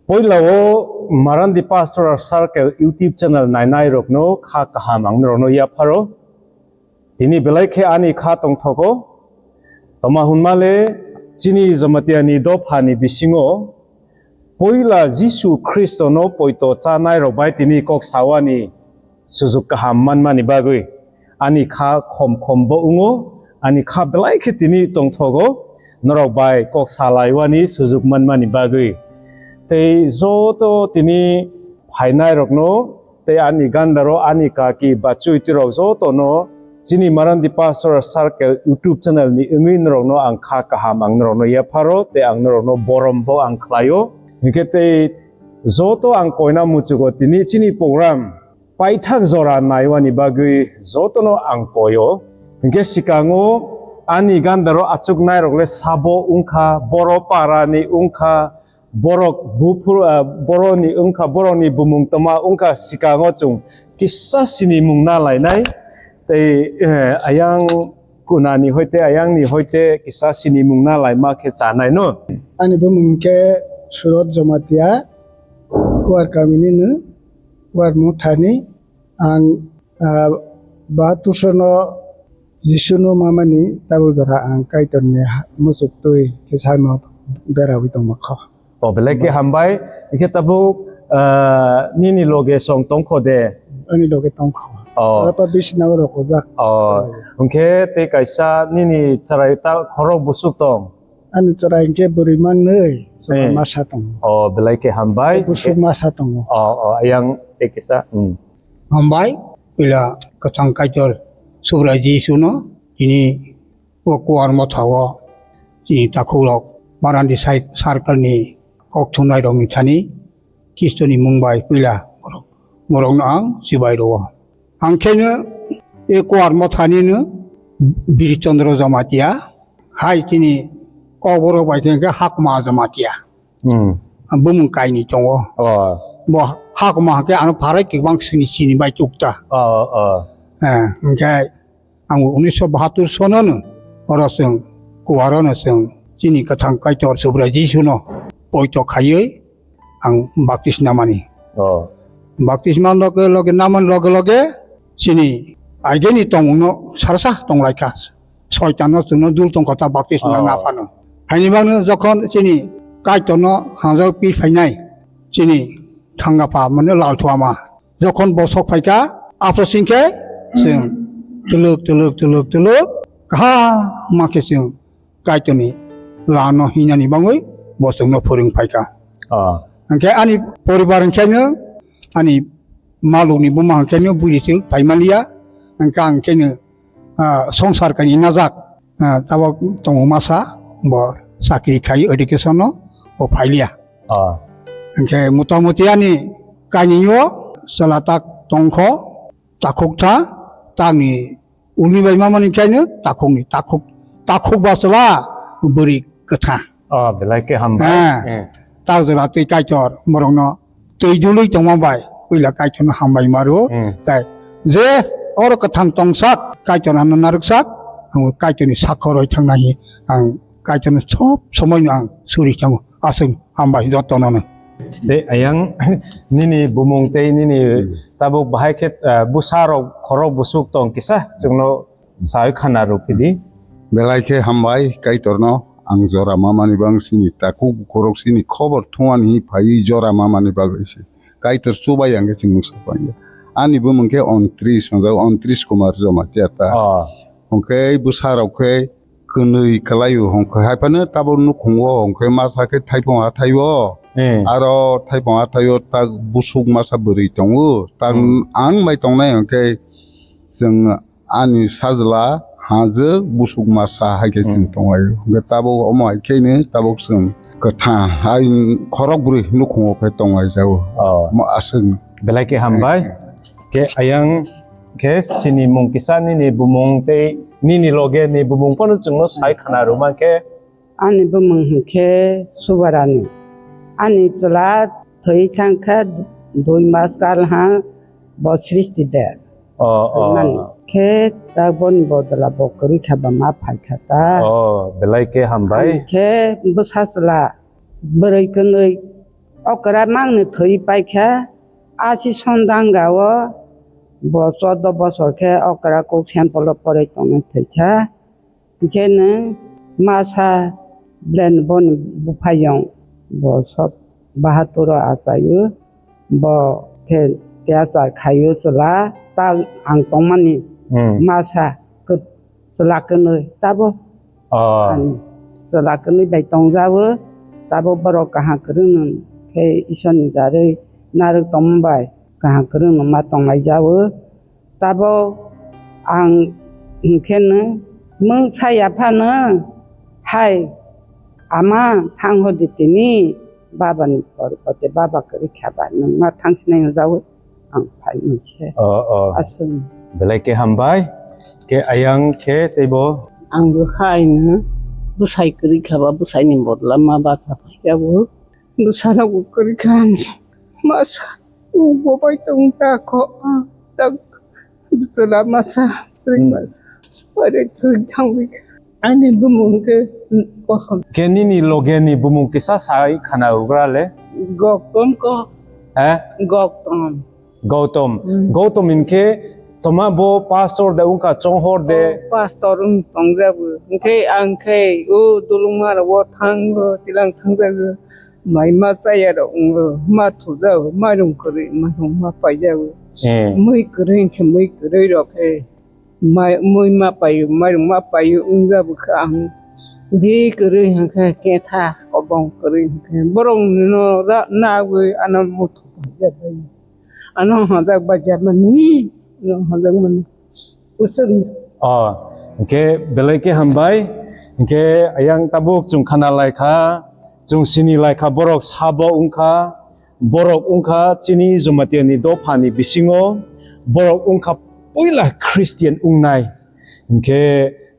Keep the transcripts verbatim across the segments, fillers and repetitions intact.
Poila o Marandi Pastoral Circle YouTube channel nainai rokno kha kaham ang norokno yapharo. Tini belai khe ani kha tongthogo. Toma hwnmale chini Jamatia ni dopha ni bisingo poila Jisu Khristo no poito chanai rok bai tini kok sawani sujuk kaham manmani bagwi ani kha khom khom bo wngo, ani kha belai khe tini tongthogo norok bai kok salaiwani sujuk manmani bagwi. Tei joto tini phainai rokno tei ani gandaro ani kaki bachwi twirok jotono chini Marandi Pastoral Circle YouTube channel ni wngwi norokno ang kha kaham ang norokno yapharo tei ang norokno borom bo ang khlaio. Hinkhe tei joto ang koina muchugo tini chini program paithak jora naiwani bagwi jotono ang koyo. Hinkhe sikango ani gandaro achuknairok le sabo wngkha, boro parani wngkha, borok buphuru, ah, boroni wngkha, boroni bumung toma wngkha, sikango chwng kisa sinimung na lainai. Tei, eh, ayang kunani hoite, ayangni hoite kisa sinimung na laima khe chanai no. Ani bumung khe Surot Jamatia, Kuar kamini no, Kuar Mothani. Ang, ah, bahatur sono Jisuno mamani tabuk jora ang Kaitorni ha-, muchuk twi khe sano beraui tongma kho. O belai khe hambai, hinkhe tabuk, ah, nini loge song tongkho de? Ani loge tongkho. O. Apa bisna o rokojak. O. Chwrai. Hinkhe tei kaisa nini chwrai ta khorok busuk tong? Ani chwrai hinkhe bwrwi manwi chwrai masa tongo. O belai khe hambai. Busuk masa tongo. O, o, ayang tei kisa. Hmm. Hambai, puila kwthang Kaitor Subrai Jisuno tini o Kuar Mothao chini takhukrok Marandi side circle ni kok thumnai rokni thani Khristoni mung bai puila borok, borokno ang chibai rwo. Ang kheno e Kuar Mothani no Biri Chandra Jamatia hai chini kok borok bai khe Hakma Jamatia. Hmm. Bumung kainwi tongo. Oh. Bo Hakma hake ano pharai kwbang sini sini bai tukta. Oh, oh. Eh, hwnkhe ang unisho bahatur sono no oro chwng Kuarono chwng chini kwthang Kaitor Subrai Jisuno poito khaiwi ang baptisma mani. Oh. Baptisma loge loge naman loge loge chini ageni tongmungno sarsa tonglaikha. Soitanno chwngno dul tongkha ta baptisma na phano. Haini bagno jokhon chini Kaitorno hanjak pi phainai chini thangapa mane lalthuama. Jokhon bo sok phaikha aphro singkhe chwng twlwk twlwk twlwk twlwk kaham ma khe chwng Kaitorni lano hinani bagwi bo chwngno phwrwng phaikha. Ah. Hwnkhe ani poribar hwnkhe no ani malukni buma hwnkhe no buri se phaimaliya hwnkhe ang khe no ah, songsar kani najak, ah, tabok tongo masa, bo chakri khai education no, bo phailiya. Ah. Hwnkhe motamoti ani kainwi o chwla tak tongkho, takhuk tha, takni uni bai mamani khaino takhukni, takhuk, takhuk ba chwla bwrwi kwtha. Oh, belai khe hambai. Eh. Eh. Tak jora twi Kaitor borokno twi dului tongma bai puila Kaitorno hambai maro. Hmm. Tai je oro kwthang tongsak Kaitor ano narwksak, ang Kaitorni sakho roi thangna hi ang Kaitorno sob somoino ang suri thango. Aswk hambai jotono no. Tei ayang nini bumung tei nini Hmm. tabuk bahai khe, eh, bwsa rok khorok bwswk tong kisa chwngno sai khana rw phidi. Belai khe hambai Kaitorno. Ang jora mamani bang sini takhuk bukhurok sini khobor thungani phaiwi jora mamani bagwi se. Kaitor chubai ang khe chwng mungsa pangya. Ani bumung khe Ontris hwnjak, Ontris Kumar Jamatia ta. Oh. Hwnkhe bwsarok khe kwnwi kwlaio hwnkhe haiphano tabuk nukhungo hwnkhe masa khe Thaipung hathaio. Eh. Aro Thaipung hathaio tak busuk masa bwrwi tongo. Tak Hmm. ang bai tongnai hwnkhe chwng ani sajla hajwk busuk masa hai khe chwng Hmm. tonglaio. Hwnkhe tabuk omo hai kheno tabuk chwng kwtha hai khorok bwrwi nukhungo khe tonglaijao. Oh. Omo aswk. Belai khe hambai. Hmm. Khe ayang khe sini mung kisa nini bumung tei nini loge ni bumung phano chwngno sai khana rwma khe Ani bumung hwnkhe Subarani. Ani chwla thwi thangkha dui mas kal ha bo Srishti de. Oh, oh. Thwimani khe ta boni bodol bo kwrwi kha ba ma phai kha ta. Oh, belai khe hambai. Ani khe bwsa chwla bwrwi kwnwi okra mangni thwi paikha, asi sondanga o bo chordo bosor khe okra kok Saint Paul o poroi tongnai thwikha. Hinkhe nwng masa blen boni buphayong bo sob bahatur o achaio, bo khe kya char khaio chwla tal ang tongmani Hmm. masa kwt-, chwla kwnwi tabo Oh. ang chwla kwnwi bai tongjago, tabo borok kaham kwrwng khe Isorni darwi narwk tongma bai kaham kwrwng ma tonglaijago. Tabo ang hinkhe no mung saya phano, "Hai, ama, thang hodi tini, baba ni por kote, baba kwrwi kha ba, nwng ma thang sinai no jawi ang phai mung se." Oh, oh. Aswng. Belai khe hambai, khe ayang khe teibo. Ang bo hai no bwsai kwrwi kha ba, bwsai ni bodol ma bacha phai ya bo. Bwsarok bo kwrwi kha, masa, bo bai tong ta kho, tak, bwsala masa, kwrwi Hmm. masa, ore thwi thangwi kha. Ani bumung khe kosom. Khe nini loge ni bumung kisa sai khana ugra le? Goktom ko. He? Goktom. Gautam. Hmm. Gautam hinkhe toma bo pastor de wngkha, chonghor de? Oh, pastor wng tongjago. Hinkhe ang khe o dulungma rok o thango, tilang thangjago. Mai ma chaya rok wngo, ma thujago, mairung kwrwi, mairung ma paijago. Eh. Mui kwrwi hinkhe mui kwrwi rok khe mai, mui ma paio, mairung ma paio wngjago kha ang. Di kwrwi hinkhe ketha, kobong kwrwi hinkhe borok no ra-, nagwi ano muthu paijak bai. Ano hwnjak bai Germany, ano hwnjak mani. Usuk. Oh, hinkhe belai khe hambai. Hinkhe ayang tabuk chwng khana lai kha, chwng sini lai kha, borok sabo wng kha, borok wng kha chini Jamatia ni dopha ni bisingo, borok wng kha puila Christian wngnai. Hinkhe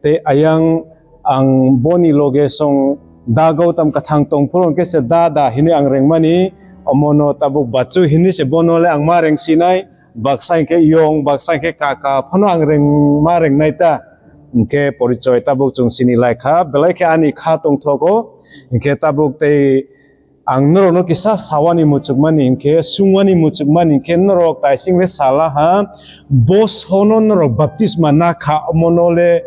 tei ayang ang boni loge song da Gautam kwthang tong phuru hinkhe se da da hinwi ang rengmani, omono tabuk bachu hinwi se bono le ang ma reng sinai, baksa hinkhe yong, baksa hinkhe kaka phano ang reng ma rengnai ta. Hinkhe porichoi tabuk chwng sini lai kha, belai khe ani kha tongthogo, hinkhe tabuk tei Ang norokno kisa sawani muchukmani hinkhe, sungwani muchukmani hinkhe, norok taising le sala ha, bo sono norok baptisma nakha, omono le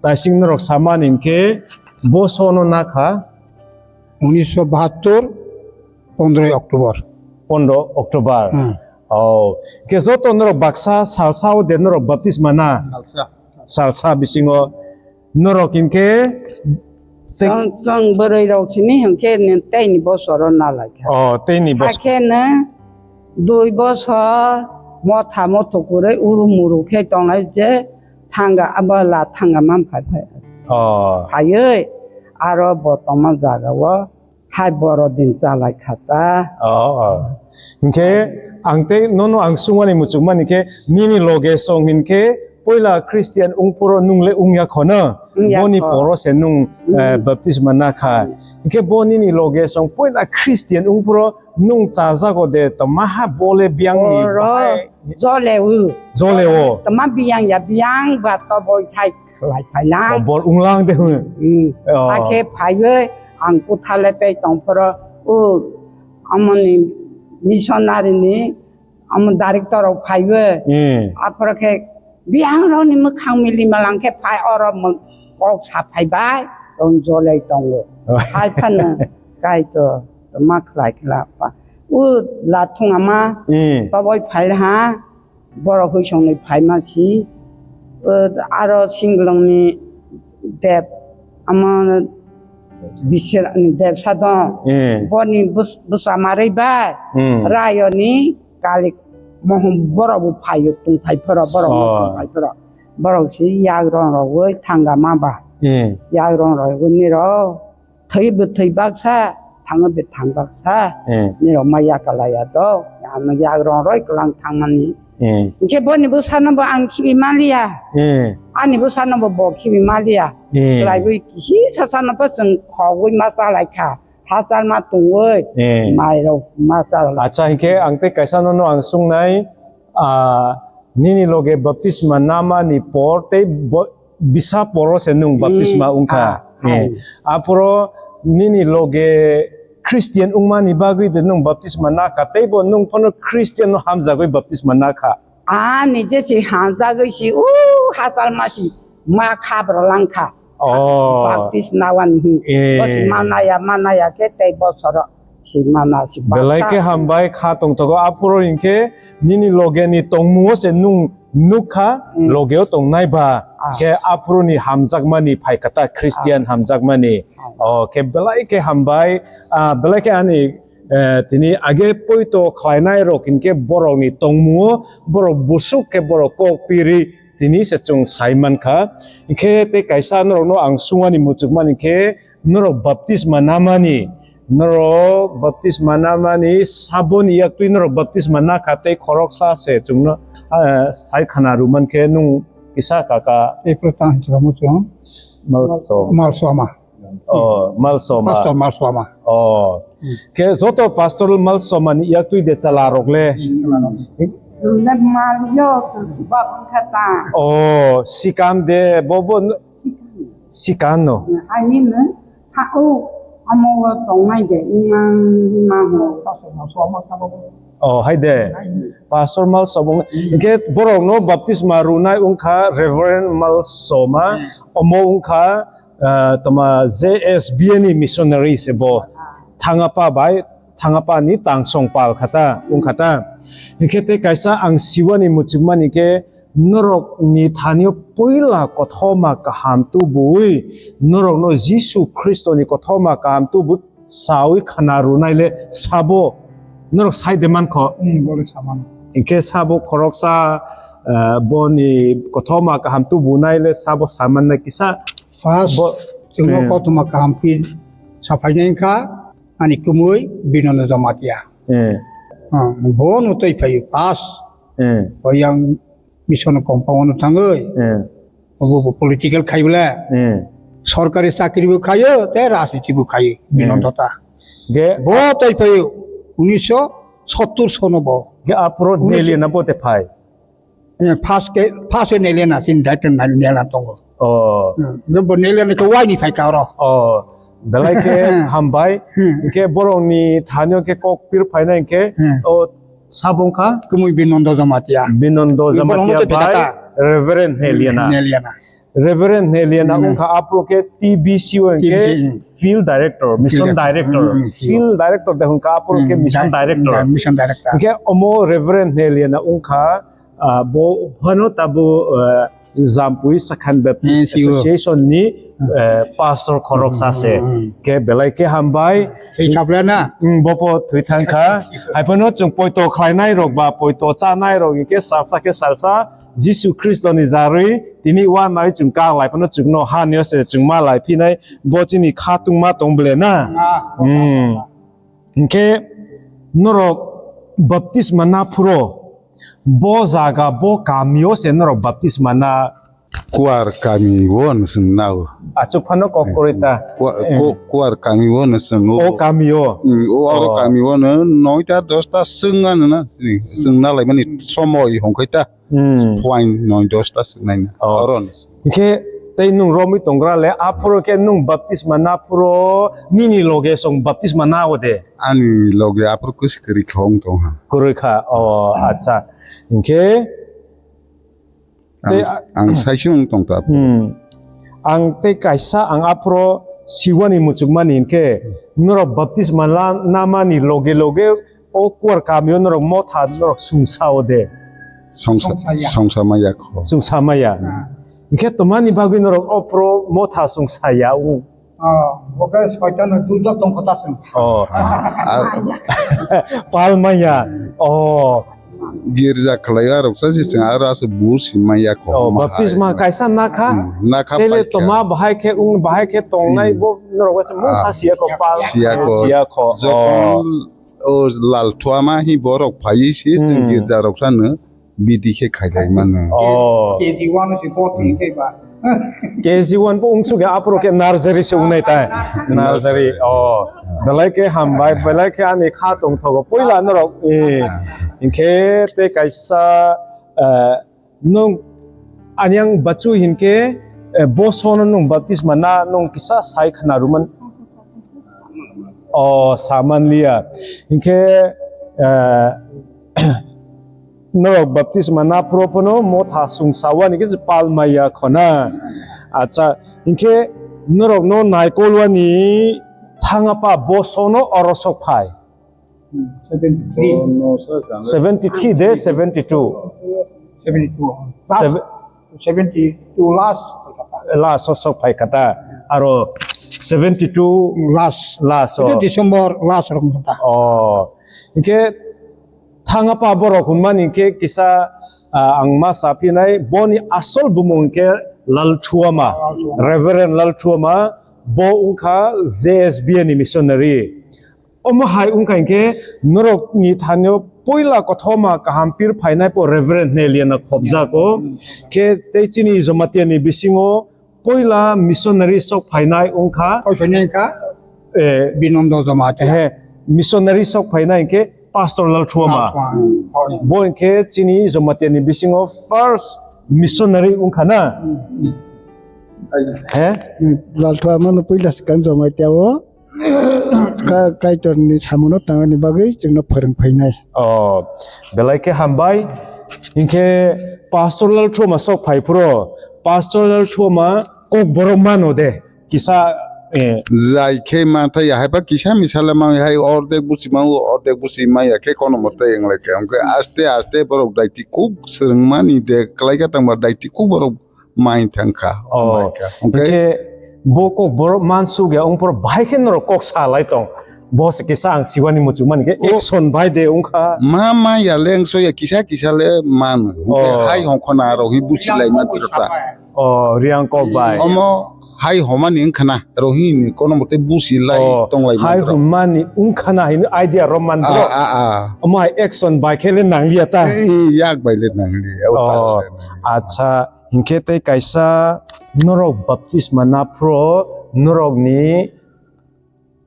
taising norok samani hinkhe, bo sono nakha. Unisho bahattor, pondroi October. Pondro October. Hmm. Oh, hinkhe joto norok baksa salsa o de norok baptisma na? Salsa. Salsa bisingo. Norok hinkhe tei chwng, chwng bwrwi rok sini hinkhe ni teini bosoro nalaikha. Oh, teini bosor. Hakhe no dui bosor motha motho kwrwi uru muru khe tongnai je thanga abo la thanga man phai phai. Oh. Phaiwi aro bo tongma jaga o. Hai boro din chalai kha ta. Oh, oh. Hinkhe ang tei nono ang sungmani muchukmani khe nini loge song hinkhe poila Christian wngphuru nung le wngya khono. Wngya kho. Boni poro se nung, eh, baptisma nakha. Hinkhe bo nini loge song poila Christian wngphuru nung chajago de toma ha bo le biyang ni bahai. Jole o. Jole o. Toma biyang ya, biyang ba to boi thai khlai phai lang. Kobor wng lang de hwn. Hmm. Oh. Hakhe phaiwi ang kutha le tei tong phoro o amoni missionary ni amo director rok phaiwi. Hmm. Aphoro khe biyang rok ni mwkhang mili malang khe phai oro mo-, kok sa phai bai tong jole tongo. Oh. Hai phano kai to toma khlai khla pa. O la thung ama Hmm. toboi phai ha. Borok hwisongni phaima si, o, aro singlongni deb, amo bisir ni debsa dong. Eh. Boni bus-, bwsa marwi bai, Hmm. rayoni kalik mohom borok bo phaio, tungphai phoro, borok Oh. tungphai phoro. Borok si yagrong rogwi thanga ma ba. Eh. Yagrong rogwi nirok. Thwi bwthwi baksa, thango bwthang baksa. Eh. Nirok ma yakalaya do, ano yagrong roi kwlang thangmani. Eh. Hinkhe boni bwsano bo ang khibi maliya. Eh. Ani bwsano bo bo khibi maliya. Eh. Khlaiwi kisi sasano pho chwng khogwi ma chalaikha. Hachal ma tungwi Eh. mairok ma chalai. Acha, hinkhe ang tei kaisa nono ang sungnai, ah, nini loge baptisma namani por tei bo-, bisa poro se nwng baptisma Hmm. wngkha. Ah, Eh. hai. Aphoro nini loge Christian wngmani bagwi de nwng baptisma nakha, teibo nwng phano Christian no hamjagwi baptisma nakha? Ani je si hamjagwi si, u, hachal ma si, ma kha bwrwlang kha. Oh. Baptisma nawani hi. Eh. Bo si manaya, manaya khe tei bosoro si mana si. Belai khe baksa hambai kha tongthogo, aphuru hinkhe nini loge ni tongmungo se nwng nukha, hmm, logeo tongnai ba, ah, khe aphuru ni hamjakmani phaikha ta, Christian, ah, hamjakmani. Ah. Oh, khe belai khe hambai, ah, belai khe ani, eh, tini age poito khlainai rok hinkhe borok ni tongmungo, borok busuk khe borok kok piri tini se chwng sai mankha. Hinkhe tei kaisa norok no ang sungani muchukmani khe, norok baptisma namani, norok baptisma namani saboni yaktwi norok baptisma nakha tei khoroksa se chwngno, ah, sai khana rwmankhe nwng kisa kaka. April tang chwramu chwng. Malso. Malsoma. Oh, Malsoma. Pastor Malsoma. Oh. Hmm. Khe joto Pastor Malsomani yaktwi de chwla rok le. Hmm, chwla rok. Chwla malyo, chwla bwkha ta. Oh, sikam de, bo, bo, sikam. Sikam no. I mean, Tha-, o, omo o tongnai de, wngma, wngma ho. Oh, hai de. Hai de. Pastor Malsoma. Hinkhe borok no baptisma rwnai wngkha Reverend Malsoma. Hmm. Omo wngkha, ah, toma J S B A ni missionary se bo. Thangapa bai, Thangapa ni tangsong pal khata, wngkhata. Hinkhe tei kaisa ang siwani muchukmani khe, norokni thani-o puila kothoma kaham tubui, norokno Jisu Khristoni kothoma kaham tubui saui khana rwnai le sabo norok sai de mankho. Hmm, bole samano. Hinkhe sabo khoroksa, eh, boni kothoma kaham tubunai le sabo samannai kisa. First, bo, chwngno, hmm, kothoma kaham phi saphainai wngkha, ani kumui Binondo Jamatia. Hmm. Ah, bo no tei phaio first. Hmm. Oyang mission compound no thangwi. Hmm. Obo bo political khai bole. Hmm. Sorkari chakri bo khayo, tei rajniti bo khayo, hmm, Binondo ta. Ge bo tei phaio unisho sottur sono bo. Ge aphuru unisho Neliana bo te phai. Eh, first ke, first Neliana sin director Neliana tongo. Oh. Hmm. Ge bo Neliana ke wai ni phai ka oro. Oh. Belai khe hambai. Hmm. Hinkhe borokni thani-o khe kok pir phainai hinkhe, hmm, o sabo wngkha? Kumui Binondo Jamatia. Binondo Jamatia bai Reverend Neliana. Neliana. Reverend Neliana, hmm, wngkha aphuru khe T B C o hinkhe, T B C, hmm, Field Director, Mission Director. Hmm, hmm, hmm. Field Director de wngkha aphuru khe, hmm, Mission di-, Director. Di-, Mission Director. Hinkhe omo Reverend Neliana wngkha, ah, bo phano tabuk, ah, Jampui Sakhan Baptist, hmm, sio, Association ni, hmm, eh, pastor khoroksa se. Hmm, hmm, hmm. Khe belai khe hambai. Thwi khaplana? Hmm, bopo thwi thangkha. Haiphano chwng poito khlainai rok ba poito chanai rok hinkhe salsa khe salsa Jisu Khristoni jarwi tini uanai chwng kak lai phano chwngno hani o se chwng ma lai phinai bo chini kha tungma tong ble na? Ah, hmm. Hinkhe norok baptisma naphuro bo jaga bo kamio se norok baptisma na? Kuar kami o no chwng nao. Achuk phano kok kwrwi ta. Kua-, eh, ko-, Kuar kami o no chwng o. O kami o. Hmm, o oro, oh, kami o no noita dosta chwng ano na chini. Chwng na lai mani somoy hongkhai ta. Hmm. Phuain noi dosta swknaina. Oh. Oron. Hinkhe tei nwng romwi tonggra le, aphuru khe nwng baptisma naphuru nini loge song baptisma nao de? Ani loge aphuru kwswk kwrwi kha wng tong ha. Kwrwi kha. Oh, acha. Hinkhe tei ang, a- ang saisung tong ta. Hmm. Ang tei kaisa ang aphuru siwani muchukmani hinkhe norok baptisma la-, namani loge loge o Kuar kamio norok motha norok sungsa o de? Songsa, songsa maya kho. Sungsa maya. Ah. Hinkhe tomani bagwi norok o pro motha sungsa ya o? Oh, bo khe soitan durjak tong kho ta sung. Oh. Pal maya. Oh. Girja khlai arok sa si sing aro asu bu si maya kho. Oh, baptisma kaisa nakha. Hmm, nakha. Tele paikha. Toma bahai khe ung bahai khe tongnai, hmm, bo norok sa mung sa siya kho pal. Siya kho. Siya kho. Jokon, oh, o lal thuama hi borok phaiwi si chwng, hmm, girja rok sano bidi khe khailai mano. Oh. K G one se bot ni khe ba. K G one bo wng sukya aphuru khe nursery se wngnai tai. Nursery. Oh. Belai khe hambai, belai khe ani kha tongthogo. Puila norok, eh, hinkhe tei kaisa, eh, nwng ani yang bachu hinkhe, eh, bosono nwng baptisma na nwng kisa sai khna rwmani. O, samanliya. Hinkhe, eh, norok baptisma naphuru phano motha sungsawani khe palmaya khona. Acha, hinkhe norokno naikolwani thangapa bosono oro sok phai. Seventy-three. Seventy-three de, seventy-two. Seventy-two. Last, Seve- seventy-two last. Last o sok phai kata. Aro seventy-two last. Last o. Itu December last rok kata. Oh. Hinkhe thangapa borok hwnmani hinkhe kisa, ah, ang ma saphinai boni asol bumung hinkhe Lal Thuama. Lal Thuama. Reverend Lal Thuama, bo wngkha J S B A ni missionary. Omo hai wngkha hinkhe norokni thanio puila kothoma kaham pir phainai po Reverend Neliana khobjago. Hmm. Khe tei chini Jamatia ni bisingo puila missionary sok phainai wngkha. Koi phainai wngkha? Eh, Binondo Jamatia. He, missionary sok phainai hinkhe Pastor Lal Thuama. Lal Thuama, hmm. Bo hinkhe chini Jamatia ni bisingo first missionary wngkha na? Hmm. He? Hmm, Lal Thuama no puila swkang Jamatia o. Ka-, Kaitorni samungo tangani bagwi chwngno phwrwng phainai. Oh, belai khe hambai. Hinkhe Pastor Lal Thuama sok phai phuro. Pastor Lal Thuama kok borok mano de. Kisa, eh. Jai khe ma thai ya, haiba kisa misale ma hai ordek busi ma, ordek busi ma ya khe kono mote wnglai khe. Hwnkhe aste aste borok daiti kuk swrwngmani de, kwlai kha tangba daiti kuk borok mai thangkha. Oh. Mai kha. Hwnkhe hwnkhe bo kok borok mansuk ya, wngphuru bahai khe norok kok salai tong. Bo se kisa ang siwani muchungmani khe action bai de wngkha. Ma, ma ya leng so ya kisa kisa le man. Hwnkhe hai hongkhona rok hi busi lai man ta. Oh, Riang kok bai. Omo hai homani wngkhana rohini kono mote busi lai tong lai man. Hai homani wngkhana hino idea rom man bro. Ah, ah, ah. Omo hai action bai khe le nangliya ta. Eh, yak bai le nangliya. Oh, acha. Hinkhe tei kaisa norok baptisma naphro norokni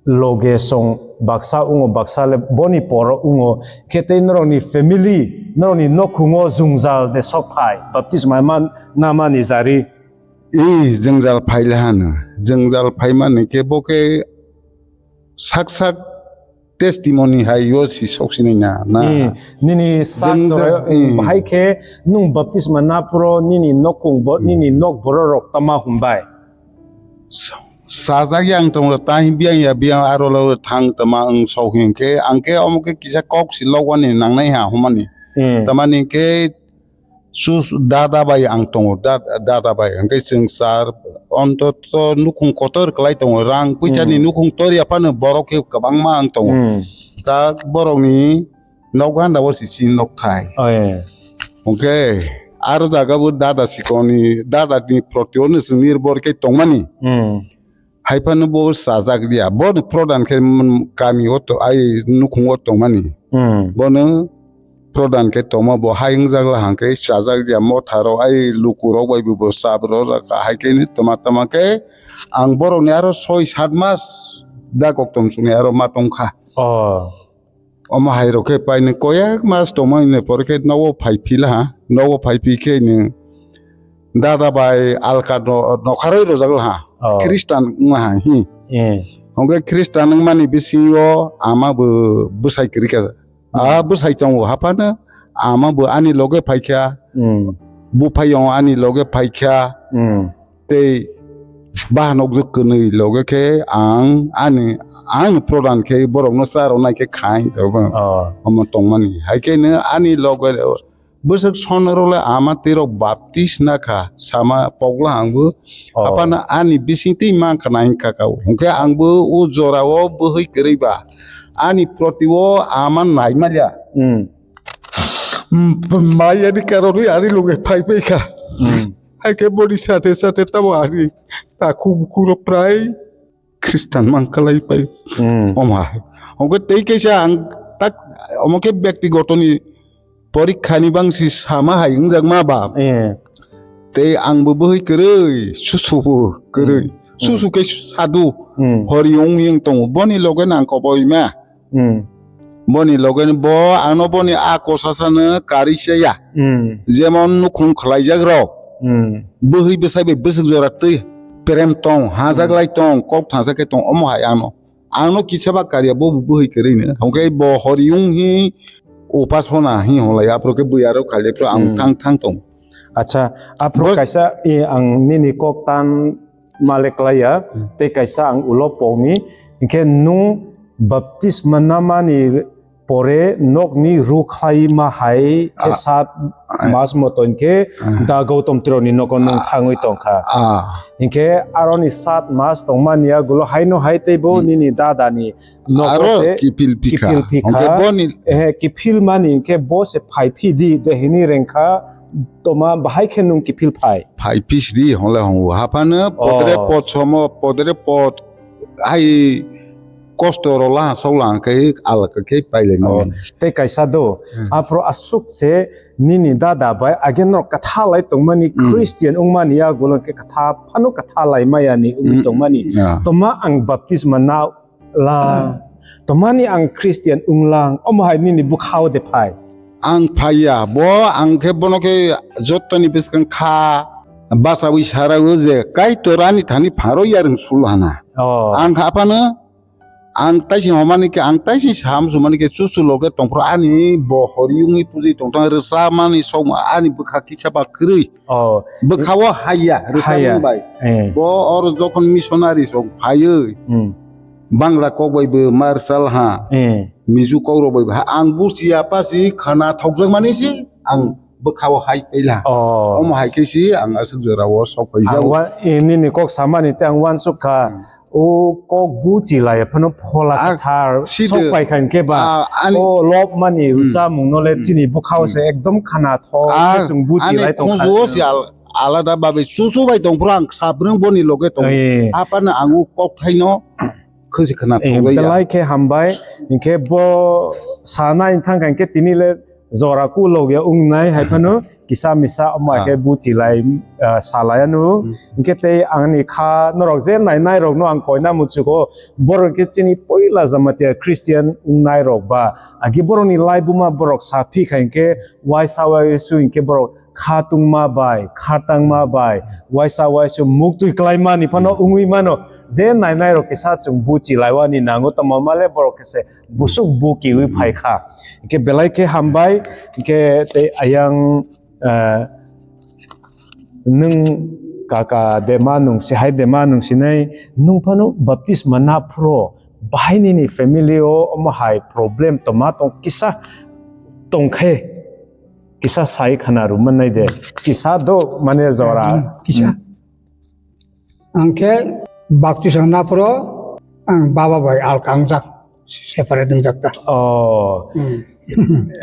loge song baksa wngo, baksa le boni poro wngo. Hinkhe tei norokni family, norokni nokhungo jwngjal de sok phai baptisma man namani jari. I jwngjal phai le hano. Jwngjal phai mani khe bo khe sak sak testimony hai yo si sok sinai na, na. Eh, nini sak jwngjal, jora, eh, bahai khe nwng baptisma naphro nini nokhung bo, nini nok borok rok tama hwnbai. Sa-, sajak yang tongo, tang biyang ya biyang aro lo thang tama ang sok hinkhe, ang khe omo khe kisa kok si logwani nangnai ha hwnmani. Eh. Tamani khe sus dada bai ang tongo, da-, dada bai. Hwnkhe chwng sar ontoto nukhung kotor kwlai tongo. Rang puisa ni nukhung tor ya phano borok khe kwbangma ang tongo. Hmm. Ta borok ni nok ganda o si si nok thai. Oh, yeah. Hwnkhe aro jaga bo dada sikoni, dada ni proti o no chwng nirbor khe tongmani. Hmm. Hai phano bo chajak liya. Bo no prodhan khe, mm, kami o to-, ai nukhung o tongmani. Hmm. Bo no prodhan khe tongma bo hai wngjak la hang khe chajak liya. Motha rok ai luku rok bai bo, bo chap rok jak hai khe ni tama tama khe ang borok ni aro soi sat mas da kok tom sung ni aro ma tong kha. Oh. Omo hai rok khe paini koyak mas tongmani ni pore khe nogo phai phi laha, nogo phai phi khe ni dada bai alka no-, nokharoi rojak laha. Oh. Khristan wng laha hi. Eh. Hwnkhe Khristan wngmani bisingo ama bo bwsai kwrwi kha. Ah, hmm, bwsai tongo haphano ama bo ani loge phai kha. Hmm. Buphai ani loge phai kha. Hmm. Tei bahanok je kwnwi loge khe ang ani, ang prodhan khe borokno cha rwnai khe khai. Oh. Omo tongmani. Hai khe no ani loge bwswk sonrok le ama twi rok baptis na kha sama pogla ang bo. Oh. Aphano ani bising twi mang khna hing kha kha. Hwnkhe ang bo o jora o bwhwi kwrwi ba ani proti o ama nai manya. Hmm. Hmm, maya ni karon wi ani loge phai phai kha. Hmm. Hai khe boni sate sate tamo ani takhuk bukhuk rok prai Khristan mang kalai pai. Hmm. Omo hai. Hwnkhe tei kaisa ang tak omo khe byaktigotoni porikha ni bangsi sama hai wngjakma ba. Eh. Tei ang bo bwhwi kwrwi, susu bo kwrwi. Hmm. Susu khe sadu. Hmm. Hori wng yang tongo. Boni loge nang koboi ma. Hmm. Boni loge ni bo ano boni a kosa sano karwi chaya. Hmm. Jemon nukhung khwlaijak rok. Hmm. Bwhwi bwsai bai bwswk jora twi prem tong, hajak lai tong, kok thangsa khe tong, omo hai ano. Ang no kisa ba karya bo bwhwi kwrwi no. Hwnkhe bo hori wng hi upasona hi hwnlai, aphuru khe bwya rok khailai phuru ang Hmm. thang thang tong. Acha, aphuru Bo- kaisa, eh, ang nini kok tan male klaiya, Hmm. tei kaisa ang ulo pokni, hinkhe nung baptisma namani pore nokni rw khlai ma hai khe Ah. sat Ah. mas moto hinkhe Ah. da Gautam Tironi nogo nung Ah. thangwi tongkha. Ah. Hinkhe aroni sat mas tongmani yagulo haino hai teibo Hmm. nini dadani nogo Aro se kiphil phikha. kiphil phikha. Hwnkhe boni Eh, kiphil mani hinkhe bo se phai phi di, de hini rengkha toma bahai khe nung kiphil phai. Phai phis di, hwnle hwngo. Haphano podre Oh. pod somo, podre pod hai kosto rok laha sok lang khe alaka khe pailai Oh, mani. tei kaisa do, Hmm. aphuru aswk se nini dada bai age norok kwtha lai tongmani Hmm. Christian wngmani yagulo khe kwtha phano kwtha lai maya ni wngwi Hmm. tongmani. Yeah. Toma ang baptisma na lang. Tomani ang Christian wnglang, omo hai nini bwkhao de phai. Ang phaiya, bo ang khe bono khe jotoni bwskang kha bachawi sarawi je Kaitor ani thani pharo yarwng sul hana. Oh. Ang kha phano, ang taising homani khe, ang taising sam sumani khe chuchu loge tongphuru ani bo hori wngwi pujui tongthang rwchapmani sokma ani bwkha kisa ba kwrwi. Oh. Bwkhao haiya, rwchapmung Haiya. bai. Eh. Bo oro jokhon missionary rok phaiwi, Hmm. Bangla kok bai bo mar chal ha, Eh. Mizo kok rok bai bo ha. Ang buchiya pasi khana thokjakmani si ang bwkhao hai paila. Oh. Omo hai khe si ang aswk jorao sok Ang paijak. wa-, eh, nini kok samani tei ang uansuk kha. Hmm. O kok buchi lai phano phola Ah, kwthar side. Sok pai kha hinkhe ba. Ah, ani O lob mani Hmm. chamung no le Hmm. chini bwkhao se Hmm. ekdom khana thok Ah, khe chwng buchi ani lai tong kha. Khunju o si al-, alada babe chuchu bai tong phuru ang sabrwng boni loge tong. Eh. Haphano ang o kok thaino khwsi khwna Eh, thok ya. Belai khe hambai. Hinkhe bo sanai thang kha hinkhe tini le jora kulok ya wngnai hai phano kisa misa omo Ah. khe buchi lai, ah, salai ano. Hmm. Hinkhe tei angni kha norok je nai nai rok no ang koina muchugo borok khe chini poila Jamatia Christian wngnai rok ba agi borok ni lai buma borok sa phi kha hinkhe waisa waisu hinkhe borok kha tungma bai, kha tangma bai, waisa waisu muktwi klaima ni phano Hmm. wngwi mano. Je nai nai rok kisa chwng buchi laiwani nango tongma male borok khe se busuk bukiwi Hmm. phai kha. Hinkhe belai khe hambai, hinkhe tei ayang, eh, nwng kaka de ma nung si hai de ma nung sinai nung phano baptisma na phuro bahai nini family o omo hai problem toma tong kisa tong khe. Kisa sai khana rwmannai de. Kisa do mane jora. Hmm, kisa. Hmm. Ang khe baptisma naphro ang baba bai alka wngjak, separate wngjak ta. Oh. Hmm.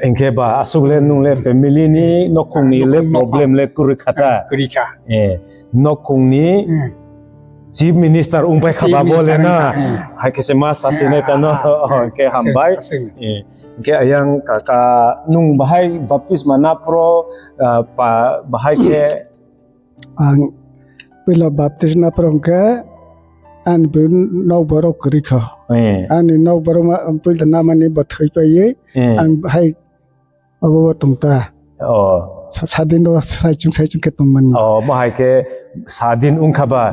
Hinkhe ba aswk le nung le family ni nokhung ni le Nokhung ni problem le kwrwi kha ta. Kwrwi kha. Eh, nokhung ni Hmm. Chief Minister wng pai kha Chief ba bo le Minister na. Wng kha, eh. Hai khe se ma sa sinai ta no. Ah, ah, Oh, ah, khe ah, hambai. Aswk, aswk. Eh, khe ayang kaka nung bahai baptisma naphro, ah, pa bahai khe Ang puila baptisma naphro hwnkhe ani nok borok kwrwi kha. Eh. Ani nok borok ma puila namani bo thwi paiwi Eh. ang bahai Obo bo tong ta. Oh. Sa-, sadin do saichung saichung khe tongmani. Oh, bo hai khe sadin wngkha ba.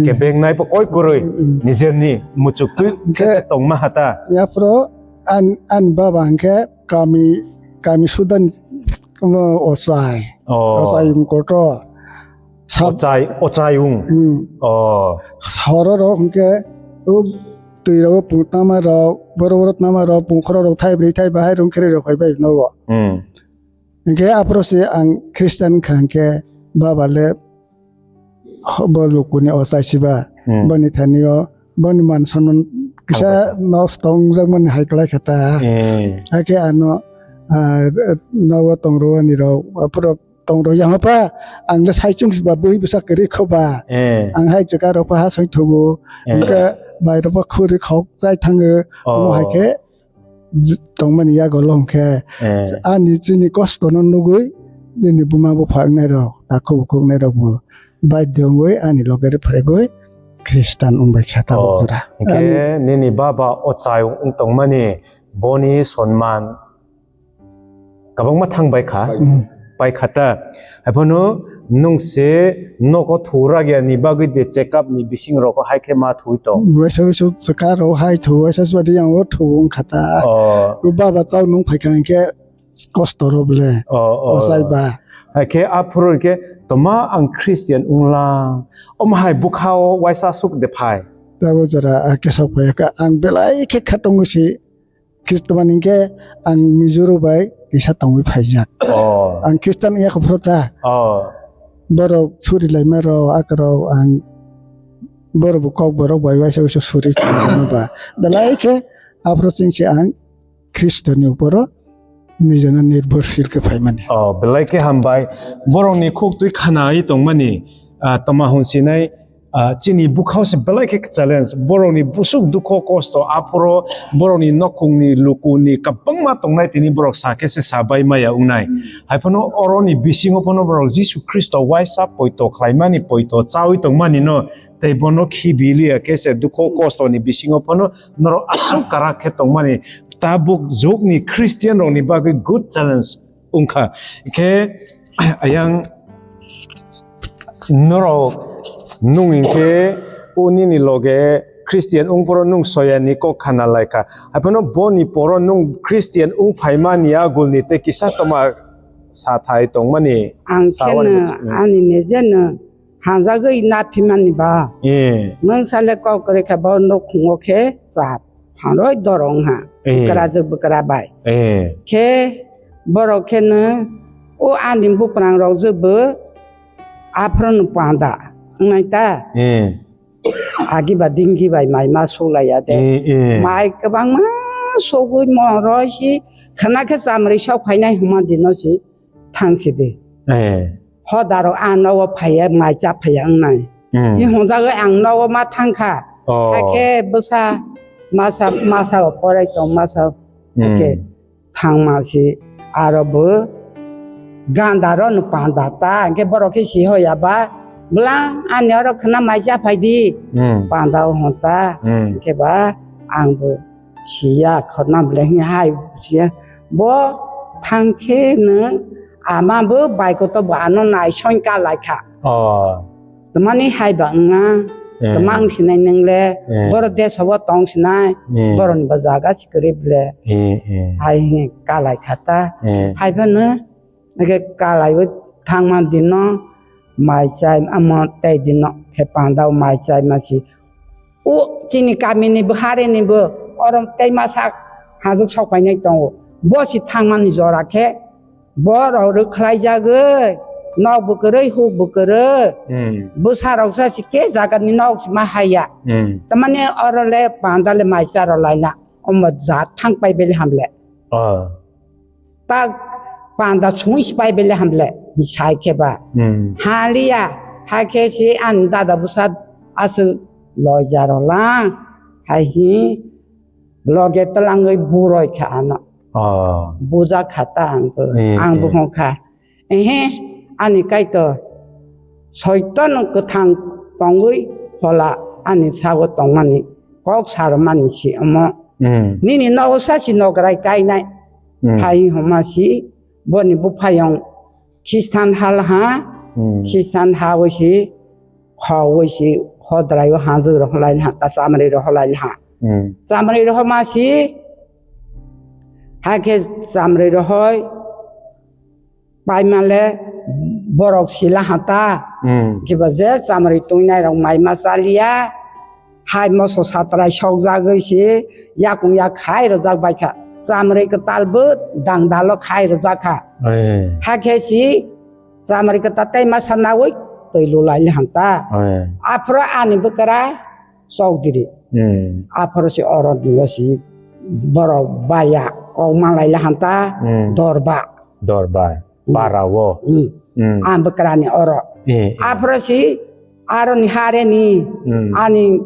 Khe bengnai bo koi kwrwi. Mm, mm. Nijerni muchuk twi Hwnkhe khe tongma hata. Yaphro an, an baba hwnkhe kami, kami sudan, omo ochai. Oh. Ochai wng kotor. Sab- Ochai, ochai wng. Hmm. Oh. Sororo hwnkhe, o twi rogo pung tama rok, boro boro tama rok, pungkhoro rok thai bwrwi thai bahai rok khere rok phai bai nogo. Hmm. Hwnkhe aphuru se ang Christian wngkha hwnkhe baba le bo lukuni ochai siba. Hmm. Boni thani o, boni man sonman kisa Thangkha. Nosto wngjak mani hai kwlai kha ta. Hmm. Hakhe ano, ah, nogo tong rwani rok, aphuru tong rw yang pha, ang le saichung ba bui bwsa kwrwi kho ba. Eh. Ang hai jwka rok pha ha soi thubu. Eh. Hwnkhe bai rok pha khuri khok chai thango. Oh. Omo hai khe j-, tongmani yago long khe. Eh. Ani chini kosto no nugui chini buma bupha wngnai rok, takhuk bukhuk wngnai rok bo baidhyo wngwi ani loge rw phregwi Christian wng bai kha tabuk Oh. Jora. Hwnkhe ani nini baba ochai wng tongmani boni sonman kwbangma thang bai kha, Bai. Hmm. Bai kha ta. Haiphano Nwng se nogo thurak ya ni bagwi de check up ni bising rogo hai khe ma thwi tong. Waisa waisa swkaro hai thu, waisa swadi yang o thu wng kha ta. Oh. O baba chao nung phai kha hwnkhe kosto ro bole. Oh, oh. Ochai ba. Hai khe aphuru khe toma ang Christian wng lang. Om hai bwkha o waisa suk de phai. Tabo jora a khe sok phai kha ang belai khe kha tongo si. Khristomani hwnkhe ang Mizoram bai kisa tongwi phaijak. Oh. Ang Khristan wngya khe phuru ta. Oh. Borok suri laima rok, aka rok ang borok bo kok borok bai waisa waisa suri khlaima ba. Belai khe aphuru chwng se ang Khristoni uporo nijano nirbhorshil khe phaimani. Oh, belai khe hambai. Borokni khuk twi khanaui tongmani, ah, toma hwn sinai, Ah, chini bwkhao se belai khe challenge. Borokni busuk dukho kosto aphuru borokni nokhungni lukuni kwbangma tongnai tini borok sa khe se sa bai maya wngnai. Hmm. Hai phano oroni bisingo phano borok Jisu Khristo waisa poito khlaimani, poito chaui tongmani no, tei bono khibi liya khe se dukho kostoni bisingo phano norok aswk kwrak khe tongmani. Tabuk jugni Christian rokni bagwi good challenge wngkha. Khe ayang norok nung hinkhe o nini loge Christian wngphuru nung soyani kok khana laikha. Haiphano boni poro nung Christian wng phaimani agulni tei kisa toma sathai tongmani. Ang sa wani kheno ani nijeno hanjagwi naphimani ba. Eh. Nwng sale kok kwrwi kha bo nukhungo khe cha phangroi dorong ha. Eh. Bwkrajwk bwkra bai. Eh. Khe borok kheno o ani buprangrok jwkbo aphrono panda wngnai ta. Eh. Agi ba dingi bai mai ma sulaiya de. Eh, eh. Mai kwbangma sogwi moroi si khwna khe chamrwi sok phainai hwnma dino si. Thang si di. Eh. Hodaro ang nogo phaiya, mai cha phaiya wngnai. Hmm. I hwnjagwi ang nogo ma thang kha. Oh. Hakhe bwsa masa, masa o porai tong masa. Hmm. Hakhe thang ma si aro bo ganda ro no panda ta. Hakhe borok khe si hoya ba. Bwlang ani oro khwna mai cha phai di. Hmm. Panda o hwn ta. Hmm. Hakhe ba ang bo siya khornam le hwnwi hai siya. Bo thang khe no ama bo bai kotor bo ano nai song ka lai kha. Oh. Tamani hai ba wng na, eh, tama wng sinai nung le, eh, boro desh o tong sinai, eh, borok ni bo jaga si kwrwi ble. Eh, eh. Hai hwnwi ka lai kha ta. Eh. Hai phano Hwnkhe kalaiwi thangma dino mai chai, amo tei dino khe pandao mai chai masi. O chini kamini bo, harini bo, oro tei masa hajwk sok painai tongo. Bo si thangmani jora khe borok rwkhlaijagwi, nok bo kwrwi, huk bo kwrwi. Hmm. Bwsarok sa si khe jagani nok si ma haiya. Hmm. Tamani oro le panda le mai cha rw laina. Omo jat thang pai bele hamle. Oh. Ta panda sungwi si pai bele hamle, sai khe ba. Hmm. Haliya, hakhe si ani dada bwsa aswk loija rw lang, hai hi loge twlangwi buroi kha ano. Oh. Buja kha ta ang bo, eh, ang bo eh, hwn kha. Ehe, ani Kaitor, Soitan kwthang tongwi phola ani sago tongmani kok sarmani si omo. Hmm. Nini nogo sa si nograi kainai. Hmm. Hai homa si boni buphayong Khristan hal ha, hmm, Khristan ha wi si, kho wi si, hodrai o hajwk rok lai ha, ta chamri rok lai ha. Hmm. Chamri rok ma si, hakhe chamri rok hoi, paimale borok sila ha ta. Hmm. Kiba je chamri twinai rok mai ma chaliya. Hai moso satrai sokjagwi si yakung yak khai rwjak bai kha. Chamri kwtal bo dangdalo khai rwjak kha. Eh. Hakhe si chamri kwtal tei masa nawi twi lulai le hanta. Eh. Aphro ani bwkra chokdiri. Hmm. Aphro si oro dilo si borok baya kok malai le hanta. Hmm. Dorba. Dorba. Hmm. Para o. Hmm. Hmm. Ang bwkrani oro. Eh, eh. Aphro si aroni hareni, hmm, ani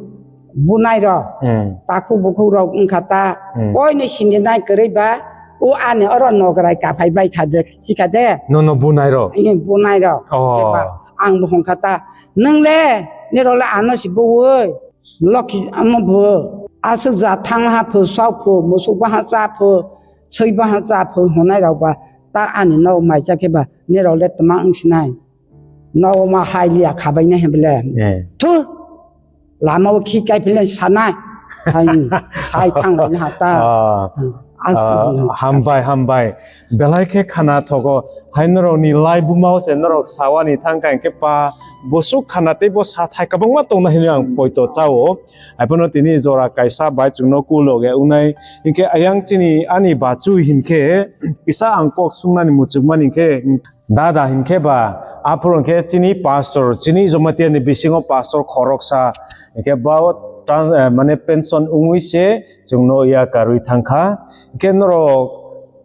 bunai rok, hmm, takhuk bukhuk rok wngkha ta. Hmm. Koino sindinai kwrwi ba o ani oro nograi kaphai bai kha je, sikha de. Nono bunai rok? Eh, bunai rok. Oh. Eba ang bo hongkha ta. Nwng le, nirok le ano si buwi. Lokhi amo bo aswk ja thang ha pho, sok pho, musuk baha cha pho, swi baha cha pho, honai rok ba ta ani nok mai cha khe ba, nirok le tma wng sinai. Nogo ma hai liya khabaina hemle. Eh. Thu. Lama o khi kai pile sanai. Hai sai thang bai na ta. Ah. Hmm. Asuk Ah, no. Hambai, hambai. Belai khe khana thogo. Hai norokni lai buma o se norok sawani thang kha hwnkhe pa bosuk khana tei bo sa thai kwbangma tongna hinwi ang poito chao. Haiphano tini jora kaisa bai chwngno kuloge wngnai. Hinkhe ayang chini ani bachu hinkhe kisa ang kok sungnani muchukmani hinkhe dada hinkhe ba aphuru hinkhe chini pastor, chini Jamatia ni bisingo pastor khoroksa hinkhe ba o tran-, eh, mane pension wngwi se chwngno ya karwi thangkha. Hinkhe norok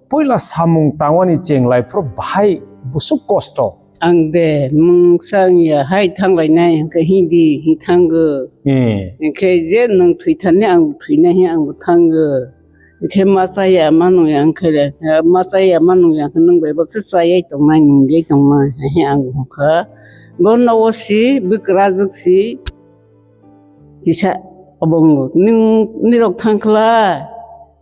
puila samung tangwani cheng lai phuru bahai bwswk kosto. Ang de mungsa wngya hai thanglainai hwnkhe hindi hi thango. Eh. Hwnkhe je nwng thwi thani ang thwinai hi ang bo thango. Hwnkhe ma chaya ma nungya hwnkhe re, ma chaya ma nungya hwnkhe nwng bai baksa chayai tongnai nungjai tongnai hai hi ang bo hwnkha. Bo nogo si bwkrajwk si. Kisa obo wngo. Nwng nirok thangkhla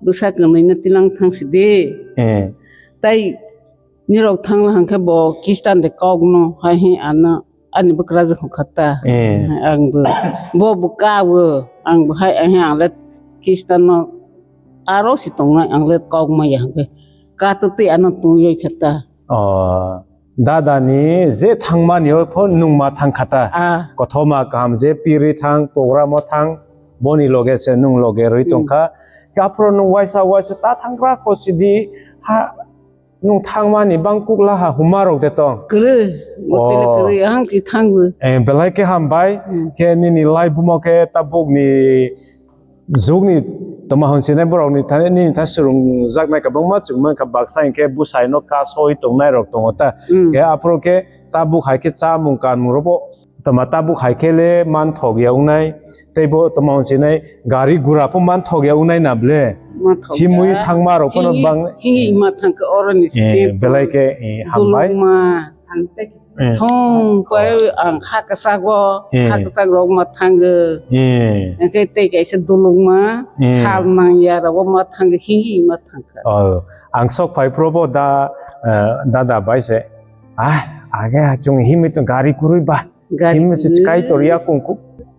bwsa kwnwi no tilang thang sidi. Eh. Tai nirok thangla hwnkhe bo Khristan de kok no hai hi ano ani bwkrajwk hwnkha ta. Eh. Ang bo bo bo ka o ang bo hai ang le Khristan no aro si tongnai ang le kok maya hwnkhe ka twtwi ano tongwi kha ta. Oh. Dada ni je thangmani o pho nwng ma thang kha ta. Ah. Kothoma kaham je pirwi thang, program o thang, boni loge se nwng loge rwi Hmm. tong kha. Aphuru nwng waisa waisa ta thang gra kho sidi ha nwng thangmani bang kukla ha huma rok de tong. Kwrwi, motele Oh. kwrwi, ahang ti thangbo. Eh, belai khe hambai, Hmm. khe nini lai bumo khe tabuk ni jukni toma hwn sinai borokni thani nini tha swrwngjaknai kwbangma chwng mankha, baksa hinkhe bwsaino ka soi tongnai rok tongo ta. Mm. Khe aphuru khe tabuk hai khe chamung kanmung rokbo toma tabuk hai khe le manthok ya wngnai, tei bo toma hwn sinai gari gura pho manthok ya wngnai na ble. Manthok Himwi ya. Thangma rok phano Hingi, bang hingi ma thangkhe oro ni Eh, step belai khe, eh, hambai. Dulungma. Eh. Thong koi ang ha kwchak o, Eh. ha kwchak rok ma thango. Eh. Hwnkhe tei kaisa dulungma, Eh. Sal nang ya rok o ma thango, hi hi ma thangkha. Oh, ang sok phai phuru bo da, eh, dada bai se. Ah, age chung himwi tong gari kwrwi ba. Gari Himwi se kwrwi. Kaitor ya kung kuk.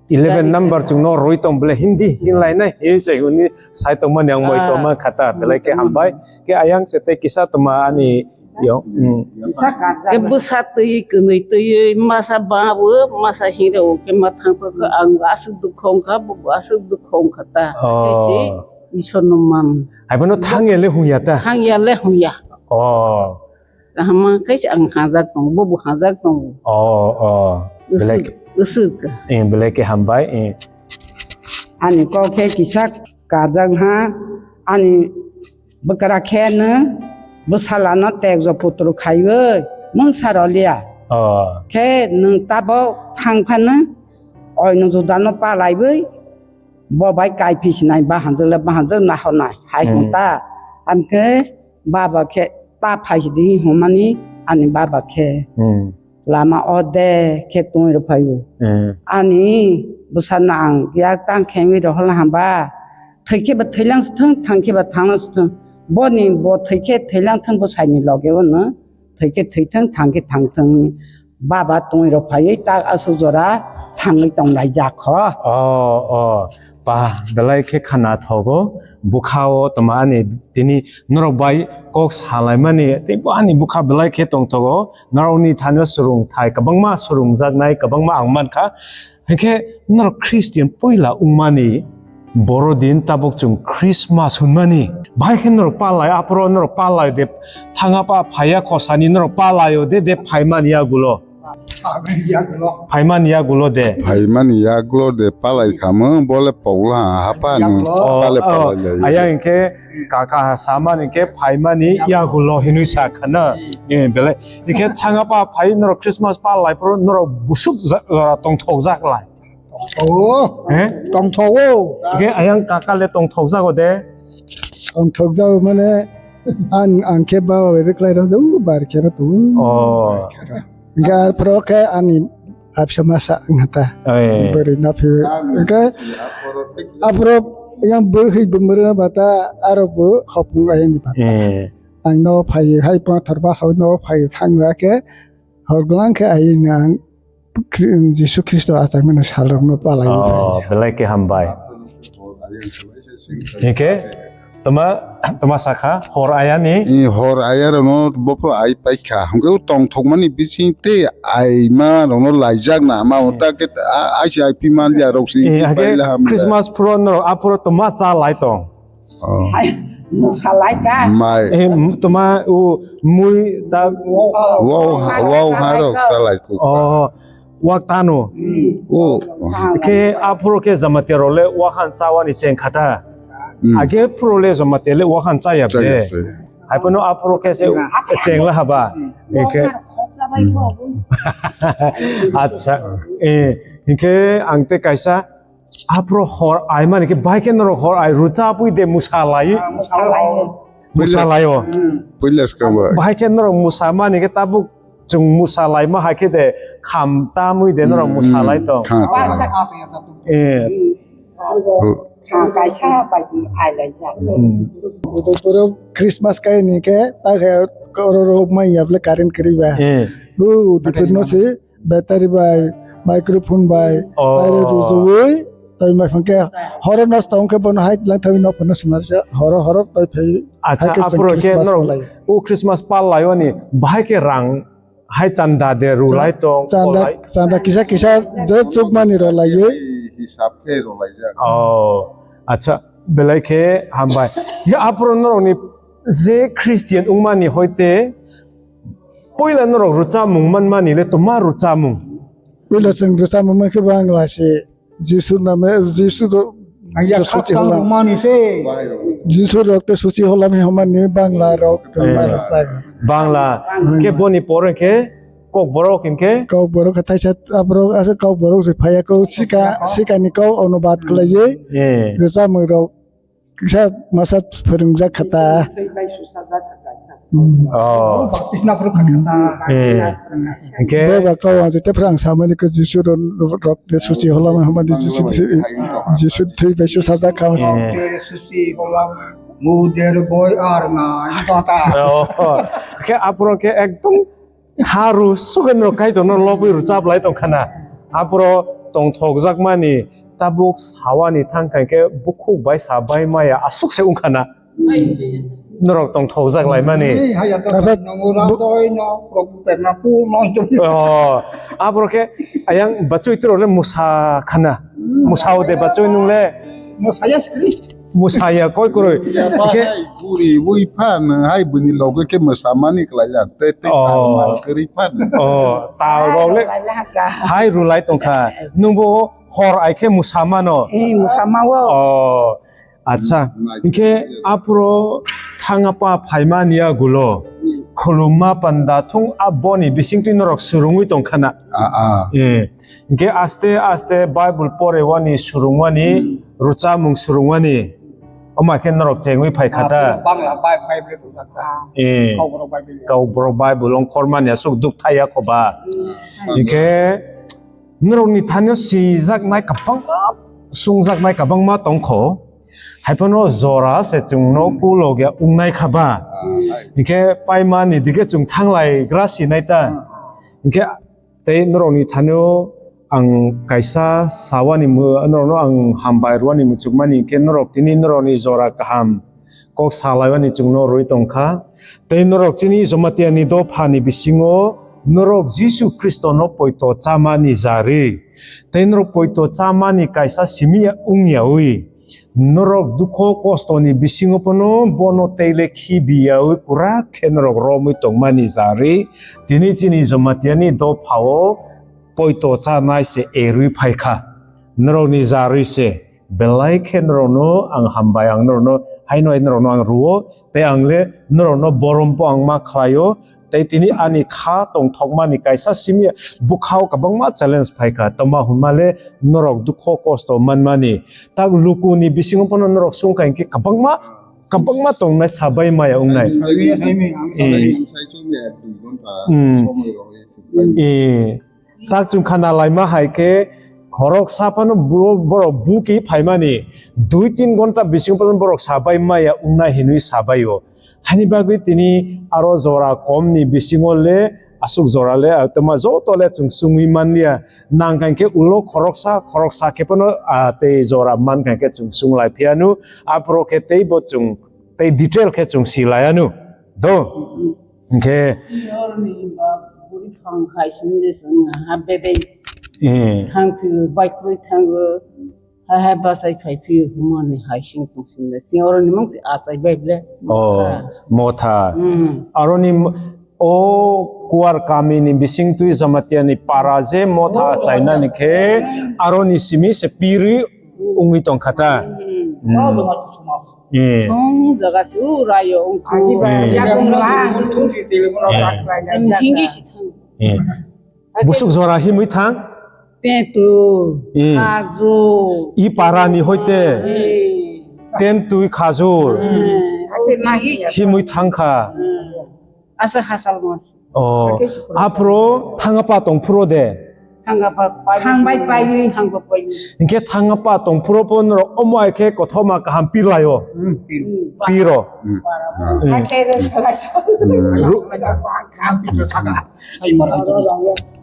Eleven Gari number kwrwi. Chung no rwi tong bole hindi hin lai nai. Himwi se hwnwi sai tong mani ang moi Ah. Tong ma khata. Belai khe Moi tong hambai. Mani. Khe ayang se tei kisa toma ani Yo, mm. Khe bwsa twi, kwnwi twi, masa ba o, masa hira o khe ma thang phai kha, ang aswk dukho wngkha, bo aswk dukho wngkha ta. Oh. Khe se Isor no man. Hai bono thang ya le hung ya ta? Thang ya le hung ya. Oh. Kaham khe se ang hajak tongo, bo bo hajak tongo. Oh, oh. Belai Usuk, usuk. Eh, belai khe hambai, eh. Ani kok khe kisa kajak ha, ani bwkra khe no bwsala no tekjo putru khaiwi mungsa rw liya. Oh. Khe nwng tabuk thang phano oino juda no palaiwi bo bai kai phi sinai bahanjwk le bahanjwk nahor nai hai Hmm. hwn ta. Amkhe baba khe ta phai sidi hwnmani ani baba khe. Hmm. Lama o de khe tongwi rw phai o. Hmm. Ani bwsa nang yak tang khengwi rw hwla hamba. Thwi khe ba thwilang si thung, thang khe ba thanglang si thung. Boni bo thwi khe thwilang thung bwsai ni loge o no. Thwi khe thwi thung, thang khe thang thung. Baba tongwi rw phaiwi ta aswk jora thangwi tong lai jak kho. Oh, oh. Ba, belai khe khana thogo. Bwkha o toma ani tini norok bai kok salaimani tei bo ani bwkha belai khe tongthogo. Norokni thani o swrwngthai kwbangma swrwngjaknai kwbangma ang mankha. Hinkhe norok Christian puila wngmani borodin tabuk chwng Christmas hwnmani. Bahai khe norok palai, aphuru norok palai de thangapa phaiya khosani norok palai o de, de phaimani yagulo. Phaimani yagulo de. Phaimani yagulo de palai khamung, bole pogla hapa nung Oh, pale oh, palai lai. Ayang hinkhe kaka samani khe phaimani yagulo hinwi sa khana. Eh, belai. Hinkhe thangapa phai norok Christmas palai phuru norok busuk ja-, jora tongthok jak lai. Oh, Eh? Tongthogo. Hinkhe ayang kaka le tongthok jago de. Tongthok jago mane an, ang khe baba bai beklai rw jago, bar khe rw tongo. Oh. Hinkhe arpro khe ani absa masa wngkha ta. Eh. Bwrwi no phi. Hinkhe aphuru yang bwkhwi bwmwrwng bata aro bo hopung ayani bata. Eh. Ang no phai hai pathor basa no phai thangya khe Hor bwlang khe ayina ang Khri-, Jisu Khristo achai mano salrokno palai. Oh, belai khe hambai. Hingkhe toma, toma sakha hor ayani. I hor ayarokno bopro ai paikha. Hingkhe o tongthokmani bising tei aima rokno laijak na ma o ta khe a-, aisi ai pi man ya rok si Eh, hingkhe paila hamya. Christmas phuru norok aphuru toma cha lai tong. Oh. Hai, mwsalai ta. Mai. Eh, m-, toma o mui ta. Wow, wow, harok salai tu. Oh, wak tano. Hmm. Oh. Khe aphuru khe Jamatia role wahan chawani cheng khata. Hmm. Age phuru le Jamatia le wahan chaya Chaya be. Se. Hai pono aphuru khe se cheng la haba. Hmm. Eke. Wahan khok jabai bo. Acha. Eh, hingkhe ang te kaisa Aphuru hor ai mani khe bahai khe norok hor ai rwchapwi de mwsalai. Ah, mwsalai. Mwsalai o. Hmm. Puila swkang bai. Bahai khe norok mwsa mani khe tabuk chwng mwsalai ma hai khe de kham tamwi de norok Hmm, mwsalai hmm. Tong. Kha, kha. Waisa kha. Eh. Hmm. Kha kaisa bai ai lai ya. Hmm. Udaipuro Christmas kai ni khe ta khe oro ro mai ya ble current kwrwi ba. Eh. Bu dipur no se. Battery bai, microphone bai, Oh. Bai rw rwjagwi, tei mai phang khe horo nosto wng khe bono hai lang thangwi nok phano swnarsa horo horo tei phai Acha, hai khe chwng aphuru khe Christmas norok palai. O Christmas pal laiwani bahai khe rang hai chanda de rulai Cha-, tong, chanda, kolai. Chanda kisa kisa je chukmani rw laiwi. Hisab khe rw laijak. Oh, acha, belai khe hambai. Ya aphuru norokni je Christian wngmani hoite Puila norok rwchapmung manmani le toma rwchapmung? Puila chwng rwchapmung mankhe Bangla se. Jisu name, Jisu ro-, Aya Jisu khak chi tang holam. Rwmani se. Jisu rok te suchi holam hi homani Bangla rok tong Eh. Bangla sa. Bangla. Hmm. Khe boni pore khe Kokborok hinkhe? Kokborok khe thaisa aborok asa Kokborok se phaiya ko sika, sikani kok ono bat kwlaiye. Eh. Rwchapmung rok. Kisa masa phwrwngjak kha ta. Thwi bai susa jak kha kaisa. Hmm. Oh. Oh, baptisma phuru kha kha ta. Eh. Hingke? Bo ba kau ang jete phrang samani ko Jisu ron rok de suchi holam hamani Jisu thwi, Jisu thwi bai susa jak kha. Eh. Suchi holam. Mu der boy ar na, ito ta. Oh. Ke apro ke ekdom Haru sugen rok kaitor no lobwi rwchap lai tong khana. Aphuru tongthok jakmani tabuk sawani thang kha khe bukhuk bai sa bai maya aswk se wng khana. Norok tongthok jak lai mani. Ei, haya to Aba nang ura bu- doi no, prok perna pu no. Oh, aphuru khe ayang bachwi tro le musa khana. Musa de bachwi nung le. Musa ya skri. Mwsaya koi kwrwi. Ya, ba Hingke hai guri wi phan, hai bini loge khe mwsamani kwlai ya. Te, te, Oh. Mal kwrwi phan. Oh, ta rok le Hai rulai tongkha. Nungbo hor ai khe mwsamano. Eh, mwsamao. Oh, acha. Hingke aphuru thangapa phaimani ya gulo. Khulumma panda thung aboni bisingtwi norok surungwi tongkhana. Ah, ah. Eh, hingke aste aste Bible porewani surungwani Hmm. Rwchapmung swrwngmani, omo khe norok chengwi phai kha ta? Ah, Bangla Bi-, Bible rwjak ta. Eh. Kokborok Bible. Kokborok Bible ongkhormani aswk duk thaiya kho ba? Hmm. Hinkhe norokni thani-o sijaknai kwbangma, swngjaknai kwbangma tongkho. Haiphano jora se chwngno Hmm. Kulok ya wngnai kha ba? Ah, hai. Hinkhe paimani dike chwng thanglai gra sinai ta? Hmm. Hinkhe Tei norokni thani-o ang kaisa sawani mu-, norokno ang hambai rwani muchukmani hinkhe norok tini norokni jora kaham kok salaimani chwngno rwi tongkha. Tei norok chini Jamatia ni dophani bisingo norok Jisu Khristono poito chamani jari. Tei norok poito chamani kaisa simi ya wngyawi. Norok dukho kostoni bisingo phano bono teile khibiyawi kwrak khe norok romwi tongmani jari tini chini Jamatiani dophao poito chanai se erwi phaikha. Norokni jari se belai khe norokno ang hambai, ang norokno haino hai norokno ang rwo tei ang le norokno borom po ang ma khlaio. Tei tini ani kha tongthokmani kaisa simi bwkhao kwbangma challenge phaikha, tongma hwnma le norok dukho kosto manmani. Tak lukuni bisingo phano norok sungkha hinkhe kwbangma, kwbangma tongnai sabai maya wngnai. Saimung, saimung, ang Eh. Saimung, saimung, saimung, dui ghonta Eh. Somoi rok. Eh. Tak chwng kha na laima hai khe khoroksa phano bo-, borok buki phaimani dui tin ghonta bisingo phano borok sabai maya wngnai hinwi sabaio. Hani bagwi tini aro jora komni bisingo le aswk jora le, ah, tongma joto le chwng chwngwi manliya. Nang kha khe ulo khoroksa, khoroksa khe phano, ah, tei jora man kha khe chwng chwng lai phiya nu. Aphuru khe tei bo chwng tei detail khe chwng si lai anu. Do? Hwnkhe Yorni ba buri phang khai sini de sini ha bedai. Eh. Thang phiyo, bai khroi thango. Hai hai bachai phai phiyo humani hai sing tong sing le. Sing oro ni mung si achai bai ble. Oh, motha. Motha. Hmm. Aro ni m-, o Kuar kami ni bising twi Jamatia ni para je motha achai nani khe aro ni simi se piri ungwi tong kha ta. Hmm. Hmm. Eh. Thong jaga si u rayo ung thong. Agi ba, eh, ya ung la. Eh. Jeng hingi si thang. Eh. Busuk jora himwi thang? Tentu, eh, khajur. I para ni hoite? Eh. Tentui khajur. Eh. Himwi thang kha. Eh. Asa hasal mas. Oh. Aphuru thangapa tong phuru de? Thangapa pai. Thangbai pai. Thangba pai. Hingke thangapa tong phuru pon ro omo ai khe kothoma kaham pirlayo. Hmm, pir. Hmm. Piro. Hmm. Hmm. Ru- Sai mara.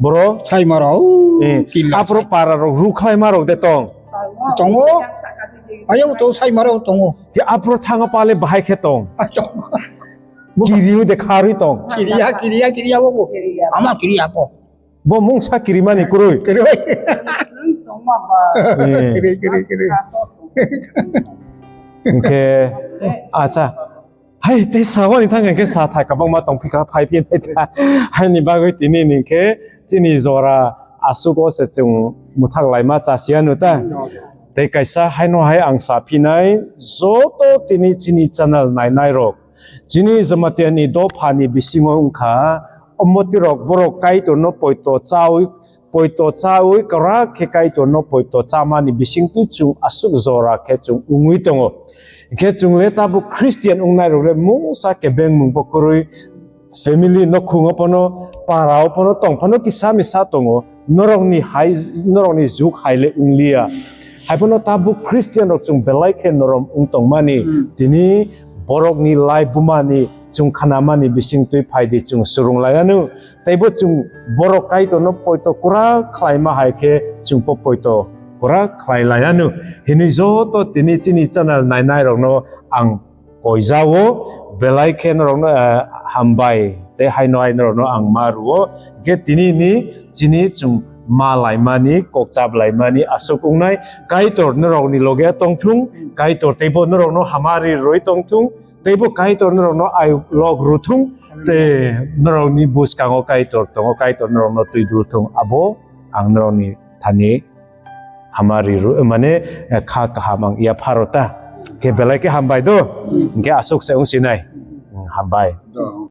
Boro? Sai mara, oh, eh, killa. Aphuru para rok rukhlai ma rok de tong? Tongo. Ayo to sai mara tongo. Je aphuru thanga pale bahai khe tong. Ah, tongo. Kiriu de kharwi tong. Kiriya, kiriya, kiriya bo. Ama kiriya bo. Bo mungsa kirimani kwrwi. Kwrwi. Eh. Kiri, kiri, kiri. Hingke, acha. Hai, tei sagoni thang khe sa thai kabangma tong phika phai phi nai ta. Haini bagwi tini ni khe chini jora aswk o se chwng mwthak laima cha sia nu ta. Tei kaisa haino hai ang sa phinai joto tini chini channel nainai rok. Chini Jamatia ni dopha ni bisingo wngkha, omoti rok borok Kaitor no poito chawi poito chawi kwrak khe Kaitor no poito chamani bisingtwi chwng aswk jora khe chwng wngwi tongo. Hingkhe chwng le tabuk Christian wngnai rok le mungsa kebeng mung bo kwrwi family nokhungo phano para o phano tong phano kisa misa tongo. Norok ni hai, norok ni juk hai le wngliya. Hai phano tabuk Christian rok chwng belai khe norom wng tongmani. Hmm. Tini borok ni lai buma ni chwng khanamani bisingtwi phai di chwng swrwng lai anw. Tei bo chwng borok Kaitor no poito kwrak khlai ma hai khe chwng po poito kwrak khlai lai anw. Hinwi joto tini chini channel nainai rok no ang koijao, belai khe norok no, eh, hambai tei haino hai norok no ang ma rwo. Hingkhe tini ni chini chwng ma lai mani kok chap lai mani aswk wngnai Kaitor norok ni loge tong thung, Kaitor tei bo norok no hamari rwi tong thung. Tei bo Kaitor norokno ayuk lok rw thung, tei norokni bwskango Kaitor tongo, Kaitor norokno twi dul thung, abo ang norokni thani hamari rw, mane, eh, kha kaham ang yapharo ta. Khe belai khe hambai do, hingkhe aswk se wng sinai. Hmm, hambai.